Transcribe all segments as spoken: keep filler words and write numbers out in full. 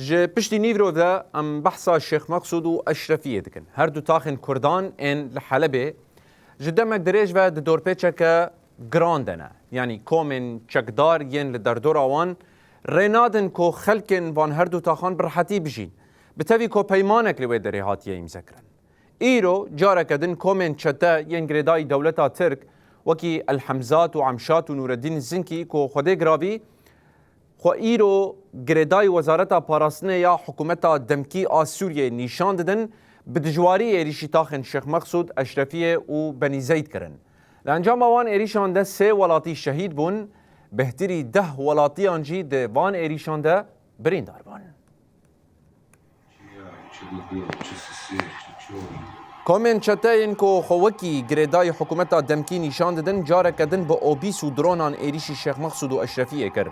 Ji piştî nîvro de em behsa Şêx Meqsûd û Eşrefiyê dikin. Her du taxên Kurdan ên li Helebê ji demek dirêj ve di dorpêçeke giran de ne. Yanî komên çekdar yên li derdora wan rê nadin ku xelkên van her du taxan bi rehetî bijîn. Bi tevî ku peymanek li wê derê hatiye îmzekirin. Îro careke din komên çete yên girêdayî dewleta Tirk, wekî El Hemzat û Emşat û Nûreddîn Zinkî ku Xwedê giravî, xwe îro girêdayî Wezareta Parastinê ya hikûmeta demkî a Sûriyeyê nîşan didin, bi dijwarî êrîşî taxên Şêx Meqsûd, Eşrefiyê û Benî Zeyd kirin. Li encama wan êrîşan de sê welatî şehîd bûn, bêhtirî deh welatiyan jî di van êrîşan de birîndar bûn. Komên çeteyên ku xwe wekî girêdayî hikûmeta demkî nîşan didin, careke din bi obîs û dronan êrîşî Şêx Meqsûd û Eşrefiyê kir.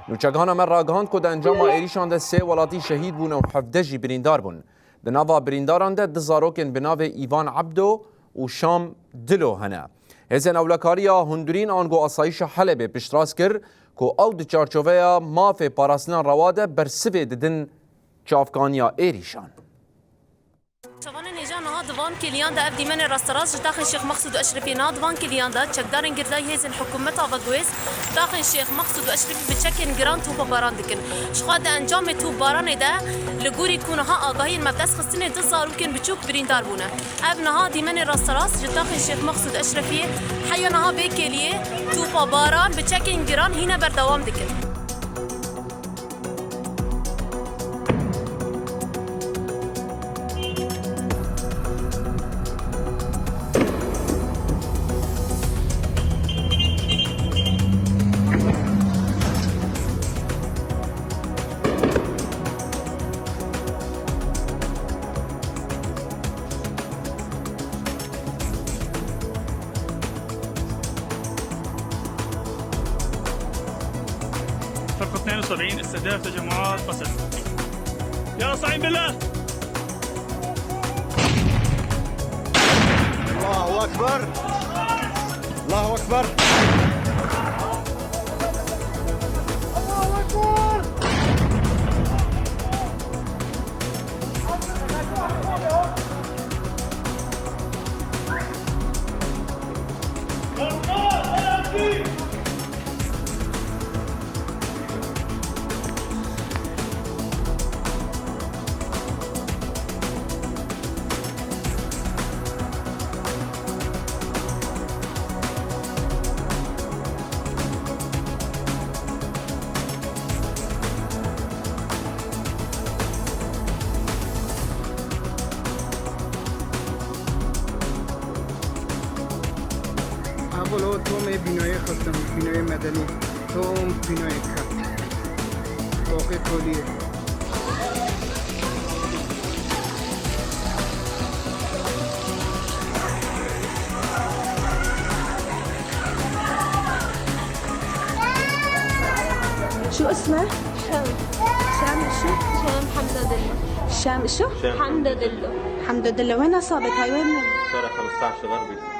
Nûçegihana me ragihand ku di encama êrîşan de sê welatî şehîd bûn û hevdeh jî birîndar bûn. Di nava birîndaran de du zarokên bi navê Îvan Ebdo û Şam Dilo hene. Hêzên Ewlekariya Hundirîn ango Asayişa Helebê piştrast kir ku ew di çarçoveya mafê parastina rewa de bersivê didin çavkaniya êrîşan. Çavanên hêja niha di van kêliyan de ev dîmenê rasterast ji taxên Şêx Meqsûd û Eşrefiyê niha di van kêliyan de çekdarên girêdayî hêzên hikûmeta veguhêz taxên Şêx Meqsûd û Eşrefî bi çekên giran topa baran dikin. Ji xwe di encamê topbaranê de li gorî ku niha agahiyên me bi dest xistinê du zarokên biçûk birîndar bûne. Ev niha dîmenê rasterast ji taxên Şêx Meqsûd Eşrefiyê heya niha vê kêliyê topa baran bi çekên giran hîne berdewam dikin. فرقة اثنين وسبعين استهداف تجمعات قسد. يلا صاعين بالله. الله أكبر. الله أكبر. الله أكبر. Evolo tomê bînayê xistin, bînayê medenî, tom bînayê keft. Toqê koliyê. شو اسمه؟ شام. شام شو؟ شام حمد دلو. شام شو؟ شام. حمد دلو. حمد دلو. وين أصابت هاي؟ وين؟ شارع خمستعش غربي.